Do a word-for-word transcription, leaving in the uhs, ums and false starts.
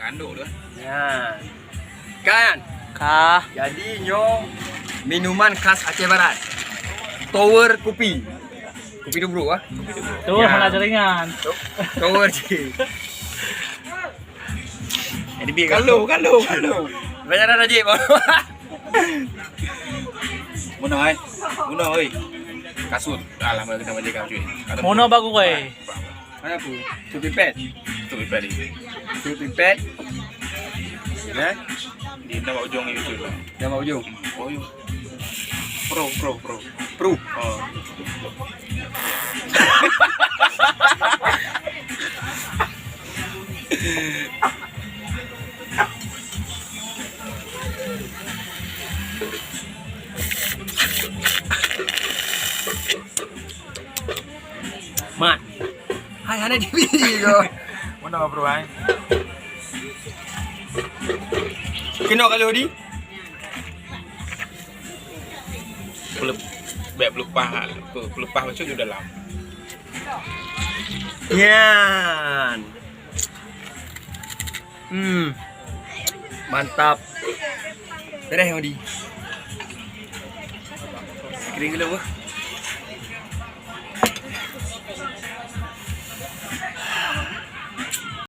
Kandok tu. Ya. Kan? Kah. Jadi nyoe minuman khas Aceh Barat. Tower kopi. Kopi tubruk ah. Tower. Ya. Malah jaringan. To-, tower je. Jadi bi kalau, kalau, kalau. Banyak dah jip. Muna ai. Muna oi. Kasut. Alah, mana kita baca kasut. Muna bagus oi. Mana tu? Tu pipet. Tu pipet ni. Tu pipet. Ya. Di nama ujung ni tu lah. Nama ujung. Oh, yo. Pro, pro, pro. Pro. Oh. Mat. Hai, hana dibi ko. Mana bro ai? Kena kalau di? Pelep-, bek pelepah, pelepah macam tu dalam. Nyan. Hmm. Mantap. Beres, Odi. Kering gelo.